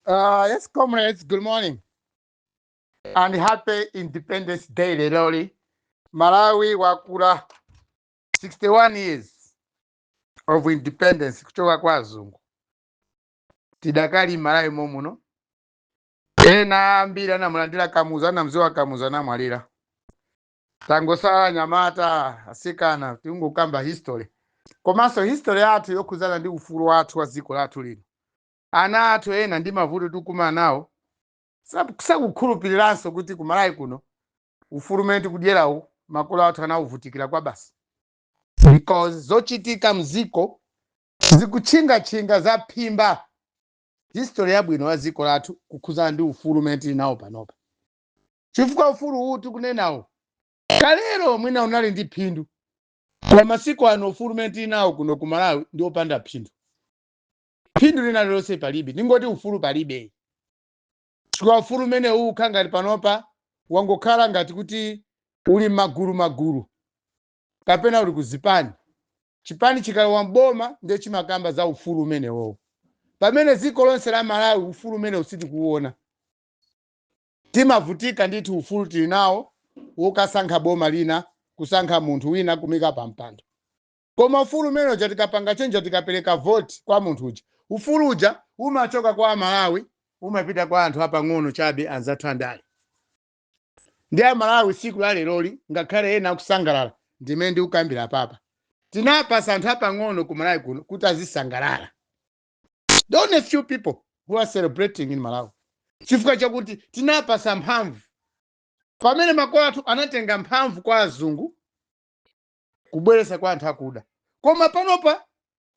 Yes, comrades, good morning and happy Independence Day. Leroli Malawi wakula 61 years of independence kuchoka kwa azungu. Tidakali Malawi momuno. Ena ambiri anamulandira Kamuzu, anamziwa Kamuzu, anamwalira. Tangosala nyamata, asikana, tingokamba history komanso history yathu yokhuzana ndi ufulu wathu wa dziko lathu lino. Ana athu ena ndi mavuto tikumana nawo sakukhulupiriranso kuti kumalawi kuno ufulu umene tikudyerawu makolo athu anawuvutikira kwa basi, because zochitika mziko zikutchingatchinga, zaphimba history yabwino ya dziko lathu kukhuzana ndi ufulu umene tili nawo panopa, chifukwa ufulu uwu tikunenawo kalero mwina unali ndi phindu, koma masiku ano ufulu umene tili nawo kuno ku Malawi ndi opanda phindu. Phindu lina lilonse palibe, ndingoti ufulu palibe, chifukwa ufulu umene ukha ngati panopa wangokhala ngati kuti uli magulu magulu kapena uli kuzipani. Chipani chikalowa mboma ndiye chimakamba za ufulu umenewowo, pamene dziko lonse la Malawi ufulu umene usitikuwona. Timavutika ndithu. Ufulu tili nawo wokasankha boma lina, kusankha munthu wina kumika pa mpando, koma ufulu umene uja tikapanga chenja, tikapereka voti kwa munthu uja, ufulu uja umachoka kwa Amalawi, umapita kwa anthu apang'ono chabe, anzathu andale. Ndi Amalawi tsiku la leroli, ngakhale ena akusangalala ndimene ndikukambira papa, tinapasa anthu apang'ono ku Malawi kuno kuti azisangalala. The only few people who are celebrating in Malawi, chifukwa chakuti tinapasa mphamvu pamene makolo athu anatenga mphamvu kwa azungu kubweresa kwa anthu akuda. Koma panopa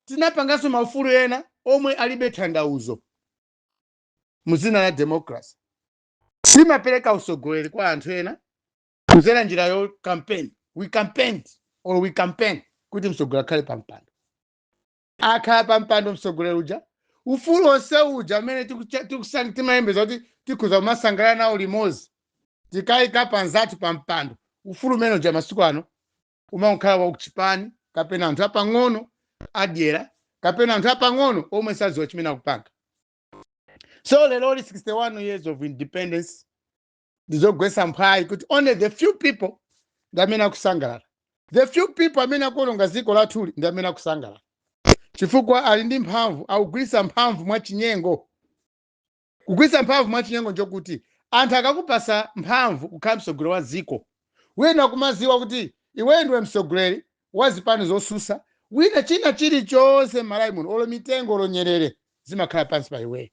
tinapanganso maufulu ena omwe alibe tanthauzo muzina la democracy. Timapereka usogoleri kwa anthu ena kuzera njira yo campaign. We campaigned or we campaign kuti msogoleri akhale pampando. Akhala pampando msogoleri uja, ufulu wonse uja amene timayembeza kuti tikhuza kumasangalala nawo limodzi tikayika panzathu pampando, ufulu umene uja masiku ano umakhala wakuchipani kapena anthu apang'ono adyera kapena anthu apang'ono omwe sadziwa chimene akupanga. So leroli, 61 years of independence, ndizogwesa mphwayi kuti only the few people ndi amene akusangalala. The few people amene akuononga dziko lathuli ndi amene akusangalala chifukwa ali ndi mphamvu, akugwiritsa mphamvu mwachinyengo. Kugwiritsa mphamvu mwachinyengo nchokuti anthu akakupasa mphamvu kukhala mtsogoleri wa dziko, wina kumaziwa kuti iweyo ndiwe mtsogoleri wa zipani zosusa, wina china chilichonse m'Malawi muno, olo mitengo, olo nyerere, zimakhala pansi pa iweyo.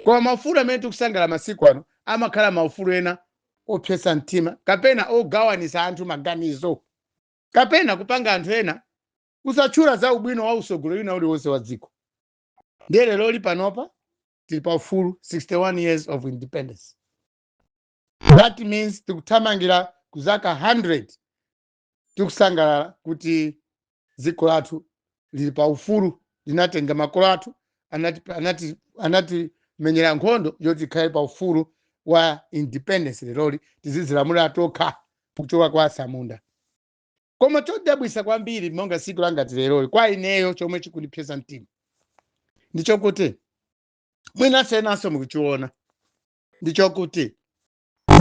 Koma maufulu amene tikusangalala masiku ano amakhala maufulu ena opsetsa mtima kapena ogawanisa anthu maganizo kapena kupanga anthu ena kusatchula za ubwino wa usogoleri wina uliwonse wa dziko. Ndiye leroli panopa tili pa ufulu, 61 years of independence. That means tikuthamangira ku zaka 100 tikusangalala kuti dziko lathu lili pa ufulu. Linatenga makolo athu anatimenyera nkhondo yoti tikhale pa ufulu wa independence. Leroli tizizilamulira tokha kuchoka kwa atsamunda. Koma chodabwisa kwambiri monga tsiku langati leroli, kwa ineyo chomwe chikundipyesa mtima ndichokuti, mwinanso enanso mukuchiona, ndichokuti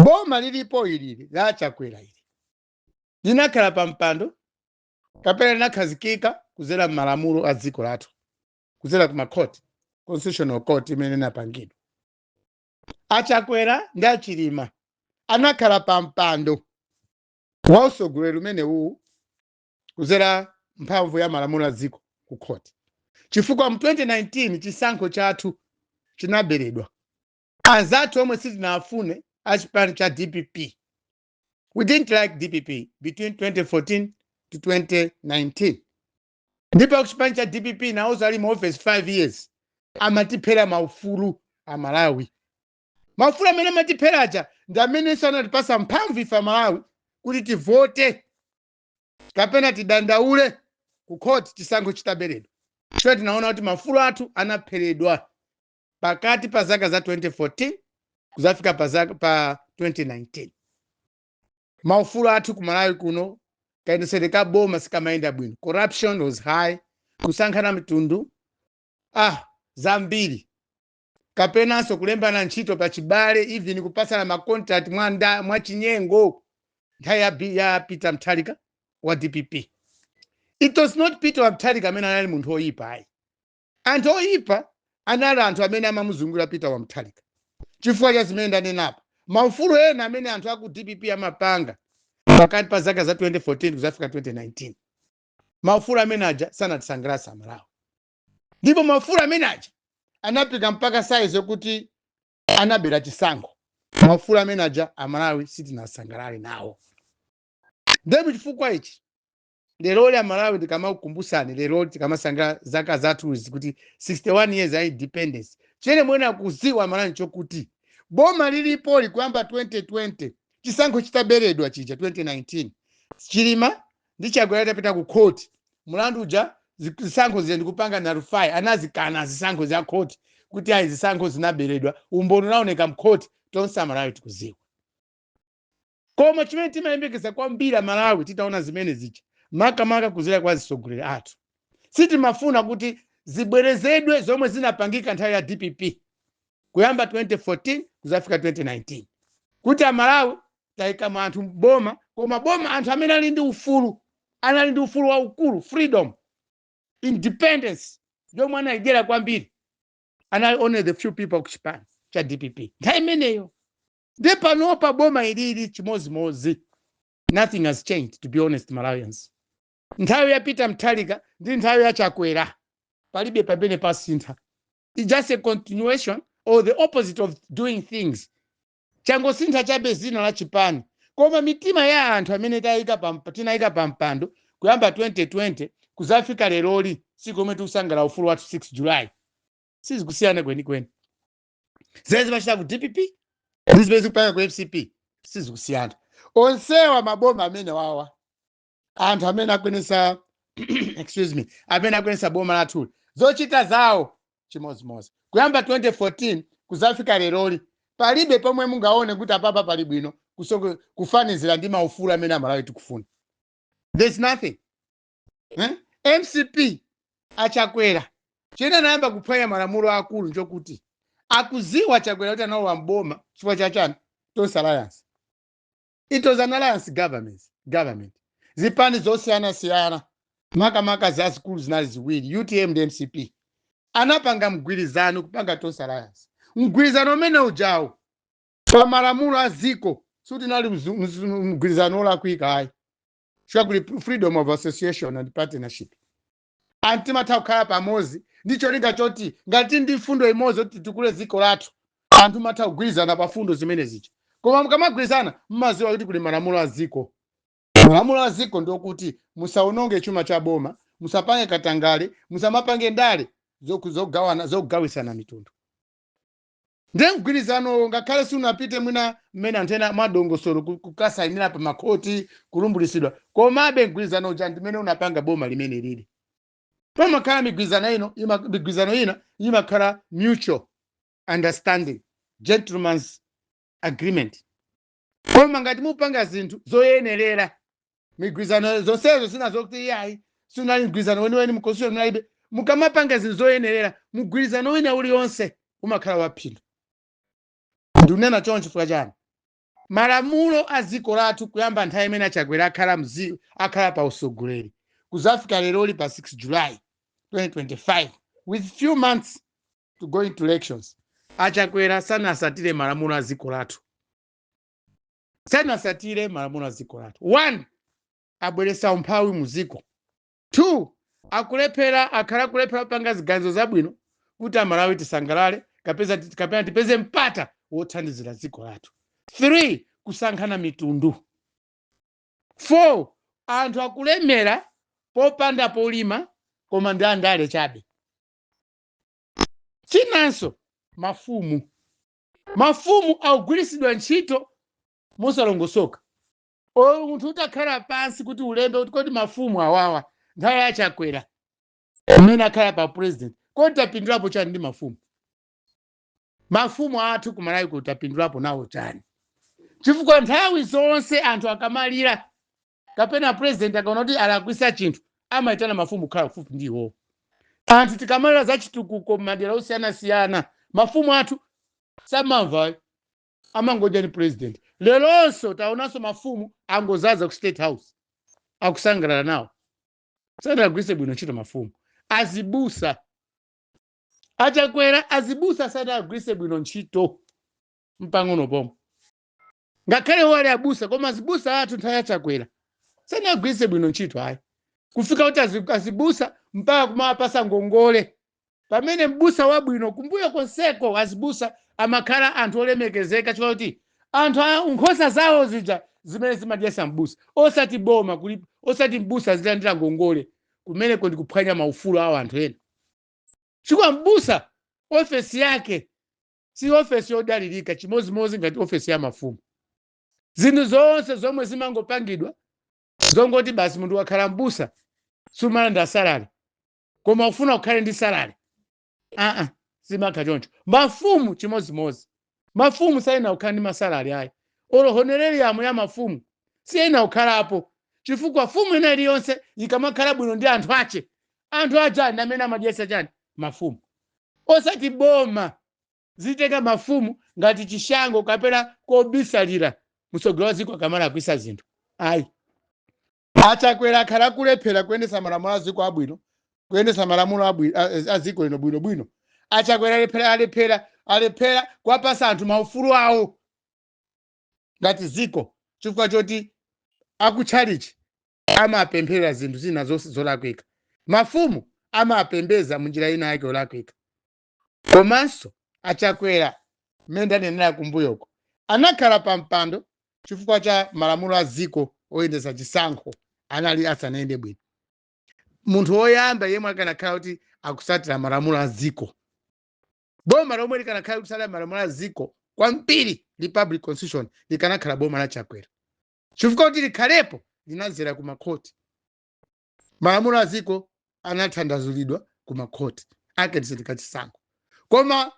boma lilipo ilili la Chakwera ili linakhala pa mpando kapena linakhazikika kuzera m'malamulo a dziko lathu, kuzera ku makhoti, Constitutional Court imene inapangidwa. Achakwera ndi Achilima anakhala pa mpando wa usogoleri umene uwu kuzera mphamvu ya malamulo a dziko ku court, chifukwa mu 2019 chisankho chathu chinaberedwa. Anzathu omwe sitinafune, achipani cha DPP, we didn't like DPP between 2014 to 2019, ndipo kuchipani cha DPP nawonso ali mu office 5 years, amatiphera maufulu a Malawi. Maufulu amene amatiphera aja ndi amenenso anatipasa mphamvu ife Amalawi kuti tivote kapena tidandaule ku court chisankho chitaberedwa, chifukwa tinaona kuti maufulu athu anapheredwa pakati pa zaka za 2014 kuzafika pa 2019. Maufulu athu ku Malawi kuno, kayendetsedwe ka boma sikamayenda bwino, corruption was high, kusankhana mitundu, zambiri. Kapenanso kulembana ntchito pa chibale, even kupasana ma contract mwanda mwachinyengo nthawi ya Peter Mutharika wa DPP. It was not Peter Mutharika amene anali munthu oyipa, ayi. Anthu oyipa anali anthu amene amamuzungulira Peter wa Mutharika, chifukwa cha zimene ndanenapo, maufulu ena amene anthu aku DPP amapanga pakati pa zaka za 2014 kuzafika 2019. Maufulu amene aja sanatisangalatsa Amalawi, ndipo maufulu amene aja anapika mpaka size yokuti anabera chisankho. Maufulu amene aja Amalawi sitinasangalale nawo. Ndipo chifukwa ichi leroli Amalawi ndikamakukumbusani, leroli tikamasangala zaka zathuzi kuti 61 years ya independence, chene mwena kuziwa Amalawi chokuti boma lilipo likuyamba 2020, chisankho chitaberedwa chija 2019, Chilima ndi Chakwera atapita ku court, mulandu uja zisankho zija ndikupanga nullify, anazikana zisankho za court kuti ayi, zisankho zinaberedwa. Umboni unaoneka mkhoti, tonse Amalawi tikuziwa. Koma chimene timayembekeza kwambiri Amalawi titaona zimene zija, makamaka kuzera kwa atsogoleri athu, sitimafuna kuti zibwerezedwe zomwe zinapangika nthawi ya DPP kuyamba 2014 kuzafika 2019, kuti Amalawi tayika anthu boma, koma boma anthu amene ali ndi ufulu, anali ndi ufulu waukulu, freedom, independence yomwe anayidyera kwambiri anali only the few people kuchipani cha DPP nthawi imeneyo. Ndi panopa boma ilili chimozimozi, nothing has changed, to be honest, Malawians. Nthawi ya Peter Mutharika ndi nthawi ya Chakwera palibe pamene pasintha. It's just a continuation or the opposite of doing things. Changosintha chabe zina la chipani, koma mitima ya anthu amene tinayika pa mpando kuyamba 2020 kuzafika leroli, siku lomwe tikusangala ufulu wathu 6 July, sizikusiyana kwenikweni. Zimene zimachita ku DPP ndi zimene zikupanga ku MCP sizikusiyana. Onsewa maboma amene wawa, anthu amene akwenesa, excuse me, amene akwenesa boma lathuli, zochita zawo chimozimozi kuyamba 2014 kuzafika leroli. Palibe pomwe mungaone kuti apapa pali bwino kufanizira ndi maufulu amene Amalawi tikufuna. There's nothing, eh? MCP, aChakwera, chene anayamba kuphwanya malamulo akulu nchokuti akuziwa Chakwera kuti analowa mboma chifukwa chachani? Tonse Alliance. It was an alliance government, zipani zosiyanasiyana, makamaka zazikulu zinali ziwiri, UTM ndi MCP, anapanga mgwirizano kupanga Tonse Alliance. Mgwirizano umene ujawo pa malamulo a ziko sutinali mgwirizano olakwika, ayi, chifukwa kuli freedom of association and partnership. Anthu timatha kukhala pamodzi ndi cholinga choti ngati ndi fundo imodzi yoti titukule dziko lathu, anthu matha kugwirizana pa fundo zimene zija. Koma mukamagwirizana mmaziwa kuti kuli malamulo a ziko. Malamulo a ziko ndiokuti musawononge chuma cha boma, musapange katangale, musamapange ndale zogawana, zogawisana mitundu. Ndiye mgwirizano ngakhale sunapite mwina mmene anthu ena mwadongosolo kukasayinira pa makhoti, kulumbulisidwa, komabe mgwirizano uja ndimene unapanga boma limene lili. Pamakhala migwirizano ino migwirizano ina imakhala mutual understanding, gentleman's agreement. Koma ngati mupanga zinthu zoyenerera, migwirizano zonsezo zina zokuti iyayi, sunali mgwirizano weniweni, mu constitution munalibe, mukamapanga zinthu zoyenerera, mgwirizano wina uliwonse umakhala waphindu. Ndikunena choncho chifukwa chani? Malamulo a dziko lathu kuyamba nthawi imene aChakwera akhala pa usogoleri kuzafika leroli pa 6 July 2025, with few months to go into elections, aChakwera sanasatire malamulo a dziko lathu, sanasatire malamulo a dziko lathu. One, abweresa umphawi mu dziko. Two, akulephera, akhala akulephera kupanga ziganizo zabwino kuti Amalawi tisangalale kapena tipeze mpata wothandizira dziko lathu. Three, kusankhana mitundu. Four, anthu akulemera popanda polima, koma ndi andale chabe. Chinanso, mafumu akugwiritsidwa ntchito mosalongosoka. O munthu utakhala pansi kuti ulembe kuti kodi mafumu awawa nthawi yaChakwera amene akhala pa president, kodi tapindulapo chani ndi mafumu? Mafumu athu kuMalawi kuti tapindulapo nawo chani? Chifukwa nthawi zonse anthu akamalira kapena president akaona kuti alakwisa chinthu, amayitana mafumu kukhala kufupi ndi iwowo. Anthu tikamalira za chitukuko m'madera osiyanasiyana, Mafumu athu samamva, amangodya ni president. Leronso taonanso mafumu angozaza ku State House, akusangalala nawo. Sanagwiritse bwino ntchito mafumu. Azibusa aChakwera, azibusa sanagwiritse bwino ntchito mpang'ono pomwe. Ngakhale wali abusa, koma azibusa athu nthawi yaChakwera sanagwiritse bwino ntchito ayi, kufika kuti azibusa mpaka kumawapasa ngongole, pamene mbusa wabwino kumbuyo konseko azibusa amakhala anthu olemekezeka, chifukwa kuti anthu nkhosa zawo zija zimene zimadyesa mbusa, osati boma kuli, osati mbusa azilandira ngongole. Kumeneko ndikuphwanya maufulu awo anthu ena, chifukwa mbusa ofesi yake si ofesi yodalirika, chimozimozi ngati ofesi ya mafumu. Zinthu zonse zomwe zimangopangidwa zongoti basi munthu wakhala mbusa sumalanda salary, koma ufuna ukhale ndi salary, aa, zimakha choncho. Mafumu chimozimozi, mafumu sayena kukhala ndi ma salary ayi, olo honorarium ya mafumu siyena kukhalapo, chifukwa fumu ina iliyonse ikamakhala bwino ndi anthu ache, anthu aja ndi amene amadyesa chani? Mafumu. Osati boma zitenga mafumu ngati chishango kapena kobisalira mtsogoleri wa dziko akamalakwisa zinthu, ayi. AChakwera akhala kulephera kuyendesa malamulo a dziko abwino, kuyendesa malamulo a dziko lino bwinobwino. AChakwera alephera, alephera, alephera kuwapasa anthu maufulu awo ngati dziko, chifukwa choti akutchalichi amapemphera zinthu zina zonse zolakwika, mafumu amapembeza munjira ina yake yolakwika. Komanso aChakwera, mmene ndanenera kumbuyoko, anakhala pa mpando chifukwa cha malamulo a dziko oyendesa chisankho anali asanayende bwino. Munthu woyamba yemwe akanakhala kuti akusatira malamulo a dziko, boma lomwe likanakhala kusatira malamulo a dziko kwambiri, republic constitution, likanakhala boma la Chakwera, chifukwa kuti likhalepo linazera ku makhoti. Malamulo a dziko anathandazulidwa ku makhoti akayendetsedwe chisankho. Koma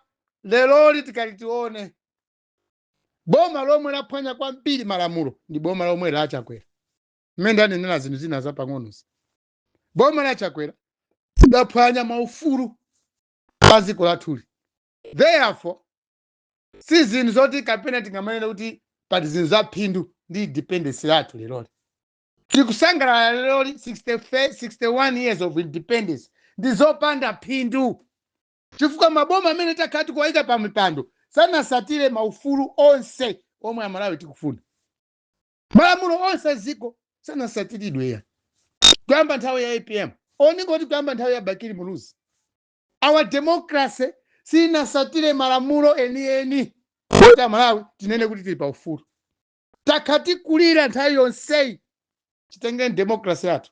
leroli tikati tione, boma lomwe laphwanya kwambiri malamulo ndi boma lomwe la Chakwera. Mmene ndanenera zinthu zina zapang'onozi, boma la Chakwera laphwanya maufulu a dziko lathuli. Therefore si zinthu zoti kapena tingamanene kuti pali zinthu za phindu ndi independence lathu leroli. Tikusangalala leroli 60, 61 years of independence, ndi zopanda phindu, chifukwa maboma amene takhala tikuwayika pa mipando sanasatire maufulu onse omwe Amalawi tikufuna. Malamulo onse a dziko sanasatiridwe ya kuyamba nthawi ya APM, oningoti kuyamba nthawi ya Bakili Muluzi. Our democracy sinasatire malamulo enieni kuti Amalawi tinene kuti tili pa ufulu. Takhala tikulira nthawi yonseyi chitengeni democracy yathu.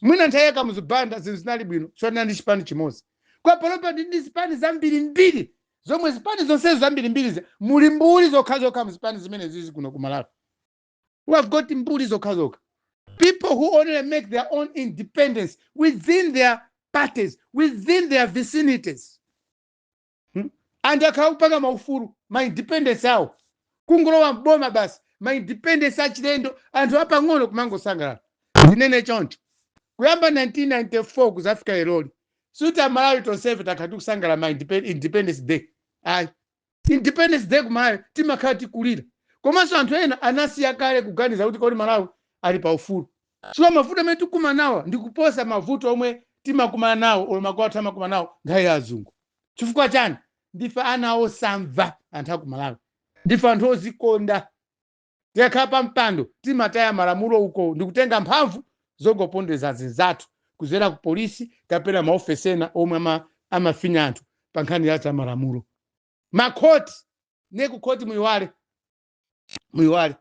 Mwina nthawi ya Kamuzu Banda zinthu zinali bwino, sonena ndi chipani chimodzi. Kwa panopa ndi zipani zambirimbiri, zomwe zipani zonsezo zambirimbiri muli mbuli zokhazokha mzipani zimene zizi kuno ku Malawi. We have got mbuli zokhazokha, people who only make their own independence within their parties, within their vicinities, Anthu akhala kupanga maufulu, ma independence awo, kungolowa mboma basi, ma independence achilendo, anthu apang'ono kumangosangalala. Ndinene choncho, kuyamba 1994 kuzafika leroli, suti Amalawi tonsefe takhala tikusangalala ma Independence Day ayi. Independence Day ku Malawi timakhala tikulira. Komanso anthu ena anasiya kale kuganiza kuti kodi Malawi ali pa ufulu, chifukwa mavuto amene tikumana nawo ndikuposa mavuto omwe timakumana nawo olo makolo athu amakumana nawo nthawi ya azungu. Chifukwa chani? Ndife ana osamva. Anthu aku Malawi ndife anthu ozikonda. Tikakhala pa mpando timataya malamulo uko ndikutenga mphamvu zongopondeza zinzathu kuzera ku polisi kapena maofesi ena omwe amafinya anthu pa nkhani ya za malamulo. Makhoti ne kukhoti, muyiwale, muyiwale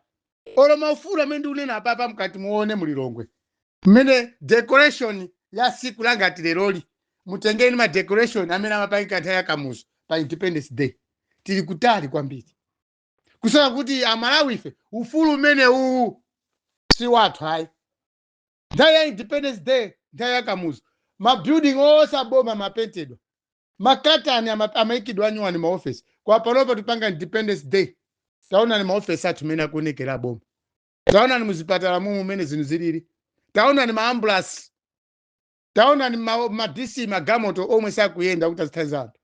olo maufulu amene ndikunena apapa. Mkati muone mulilongwe mmene decoration ya siku langati leroli, mutengeni ma decoration amene amapangika nthawi ya Kamuzu pa Independence Day, tili kutali kwambiri. Kusaka kuti Amalawi ife ufulu umene uwu si wathu ayi. Nthawi ya Independence Day, nthawi ya Kamuzu, ma building onse aboma mapentedwa, makatani amayikidwa anyuwani maofesi. Kwa panopa tipanga Independence Day, taonani maofesi athu mene akuonekera aboma, taonani muzipatala mumu mene zinthu zilili, taonani ma ambulance, taonani ma DC, magalimoto omwe sakuyenda kuti azithandiza anthu.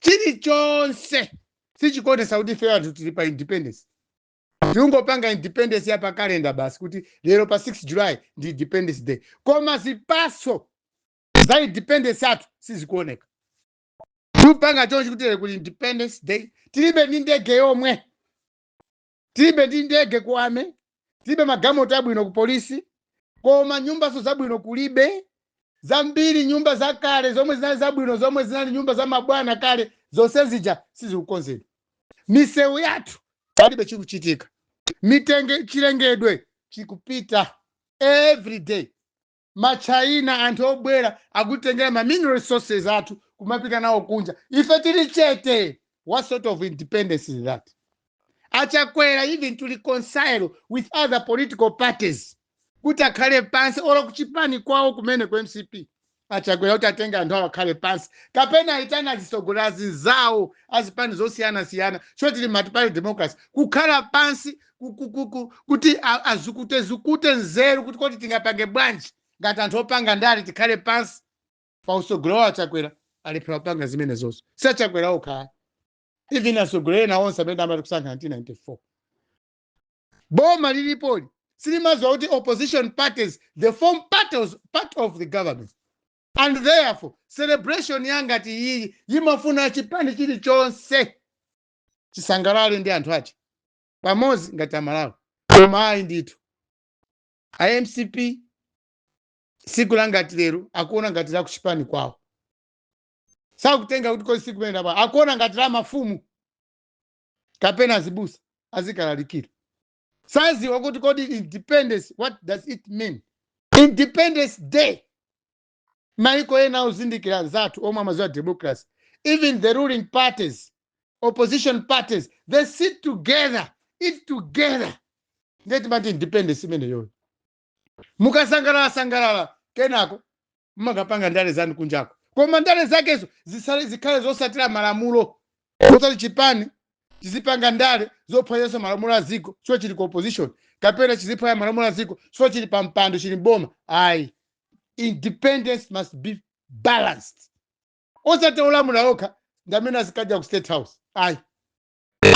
Chilichonse sichikuonesa kuti ife anthu tili pa independence. Tingopanga independence ya pa calendar basi, kuti lero pa 6 July ndi Independence Day, koma zipaso za independence yathu sizikuoneka. Tupanga chonchi kuti lero kuli Independence Day, tilibe ndi ndege yomwe, tilibe ndi ndege ku army, tilibe magalimoto abwino ku polisi, koma nyumbaso zabwino kulibe zambiri. Nyumba zakale zomwe zinali zabwino, zomwe zinali nyumba za mabwana kale, zonse zija sizikukonzedwa. Misewu yathu palibe chikuchitika. Mitenge, chilengedwe chikupita every day. Machina, anthu obwera akutengera ma mineral resources athu kumapita nawo kunja, ife tili chete. What sort of independence is that? Achakwera, even to reconcile with other political parties, kuti akhale pansi, olo kuchipani kwawo kumene ku MCP, Achakwera kuti atenge anthu awo akhale pansi, kapena aitane azitsogoleri zawo azipani zosiyanasiyana, so tili multi-party democracy, kukhala pansi kuti azukute zukute nzeru kuti koti tingapange bwanji ngati anthu opanga ndale, tikhale pansi. Pa usogolero wa Achakwera alephera kupanga zimene zonso. Si Achakwera okha, even atsogoleri ena onse amene amati kusankha 1994, boma lilipoli silimaziwa kuti opposition parties, they form part of the government, and therefore celebration yangati iyi yimafuna chipani chilichonse chisangalale ndi anthu ache pamodzi ngati Amalawi. Koma ayi ndithu, a MCP siku langati lero akuona ngati la kuchipani kwawo, sakutenga kuti kosi siku pamene apa akuona ngati la mafumu kapena azibusa azikalalikira. Saziwa kuti kodi independence, what does it mean, Independence Day? Maiko ena ozindikira zathu omwe amaziwa democracy, even the ruling parties, opposition parties, they sit together, eat together. Ndiye timati independence imeneyoyo. Mukasangalala sangalala, kenako mmakapanga ndale zanu kunjako, koma ndale zakezo zisale zikhale zosatira malamulo, osati chipani chizipanga ndale zophwanyanso malamulo a dziko chifukwa chili ku opposition, kapena chiziphwanya malamulo a dziko chifukwa chili pa mpando, chili mboma. Ayi, independence must be balanced. Osati olamula okha ndi amene azikadya ku State House, ayi.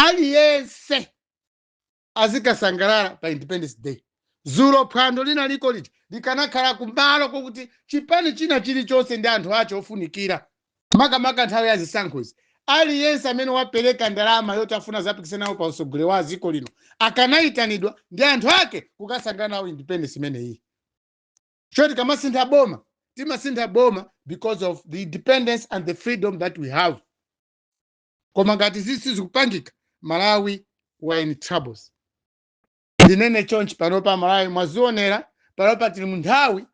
Aliyense azikasangalala pa Independence Day. Zulo phwando lina liko liti likanakhala kumalo kokuti chipani china chilichonse ndi anthu acho ofunikira, makamaka nthawi ya zisankhozi, aliyense amene wapereka ndalama yoti afuna zapikisana nawo pa utsogoleri wa dziko lino akanayitanidwa ndi anthu ake kukasangalala nawo independence imeneyi. Choti kamasintha boma, timasintha boma because of the independence and the freedom that we have. Koma ngati zisizikupangika, Malawi, we are in troubles. Ndinene chonchi, panopa Malawi mwazionera, panopa tili mu nthawi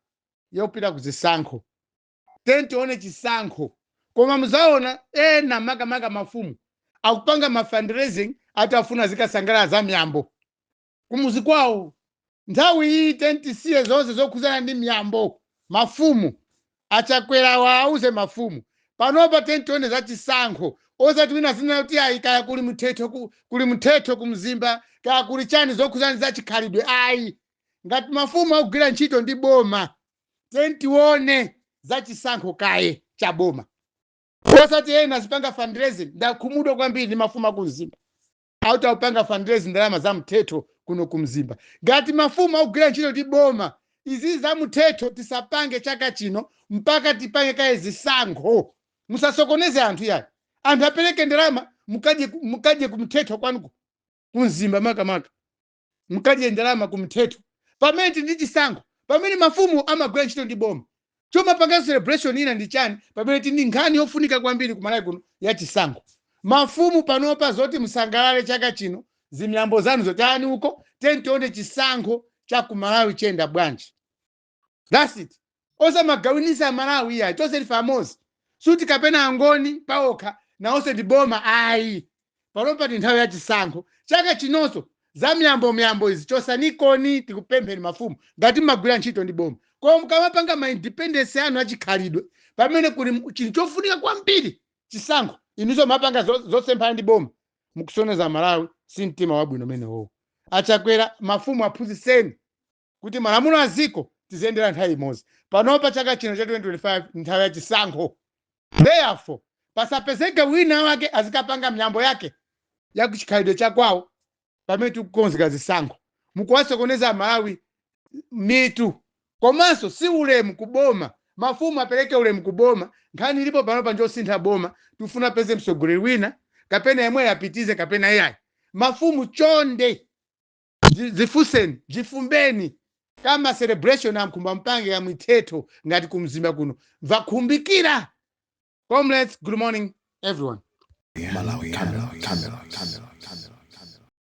yopita ku zisankho. Tione chisankho, koma muzaona ena, makamaka mafumu, akupanga ma fundraising ati afuna zikasangalala za miyambo kumuzi kwawo. Nthawi iyi tentisiye zonse zokhuzana ndi miyambo. Mafumu, Achakwera waauze mafumu, panopa tentione za chisankho, osati wina zina kuti ayi, kaya kuli mthetho kuli mthetho kumzimba, kaya kuli chani zokhuzana za chikhalidwe, ayi. Ngati mafumu akugwira ntchito ndi boma, tentione za chisankho kaye cha boma, osati ena azipanga fundraising. Ndakhumudwa kwambiri ndi mafumu akumzimba auti akupanga fundraising ndalama za mthetho kuno kumzimba. Ngati mafumu akugwira ntchito ndi boma, izi za mthetho tisapange chaka chino mpaka tipange kaye zisankho. Musasokoneze anthu yayi. Anthu apereke ndalama, mukadye, mukadye kumthetho kwanuko kumzimba, makamaka mukadye ndalama kumthetho pamene tili ndi chisankho, pamene mafumu amagwira ntchito ndi boma. Chomapanga celebration ina ndi chani pamene tili ndi nkhani yofunika kwambiri kumalawi kuno ya chisankho? Mafumu, panopa zoti musangalale chaka chino zimyambo zanu zotani uko, tione chisankho cha kumalawi chiyenda bwanji. That's it. Osamagawinisa Malawi iyayi. Tonse ndife amodzi, suti kapena Angoni paokha nawonse ndi boma, ayi. Panopa ndi nthawi ya chisankho. Chaka chinonso za miyambo miyambo izi chosanikoni, tikupempheni mafumu, ngati mmagwira ntchito ndi boma. Koma mukamapanga ma independence anu achikhalidwe pamene kuli chinthu chofunika kwambiri, chisankho, inunso mapanga zosemphana ndi boma, mukusoneza Malawi. Si mtima wabwino umenewowo. Achakwera, mafumu aphunzitseni kuti malamulo a ziko tiziyendera nthawi imodzi. Panopa chaka chino cha 2025 nthawi ya chisankho, therefore Pasapezeke wina wake azikapanga miyambo yake ya kuchikhalidwe chakwawo pamene tikukonzeka zisankho. Mukuwasokoneza Malawi mitu, komanso si ulemu kuboma. Mafumu apereke ulemu kuboma. Nkhani ilipo panopa njosintha boma, tifuna peze mtsogoleri wina, kapena yemwe apitize kapena iyayi. Mafumu, chonde, zifuseni, jifumbeni kama celebration amkhumba mpange ya mwithetho ngati kumzimba kuno vakhumbikira. Comrades, good morning everyone. Malawi Camera, Camera, Camera, Camera.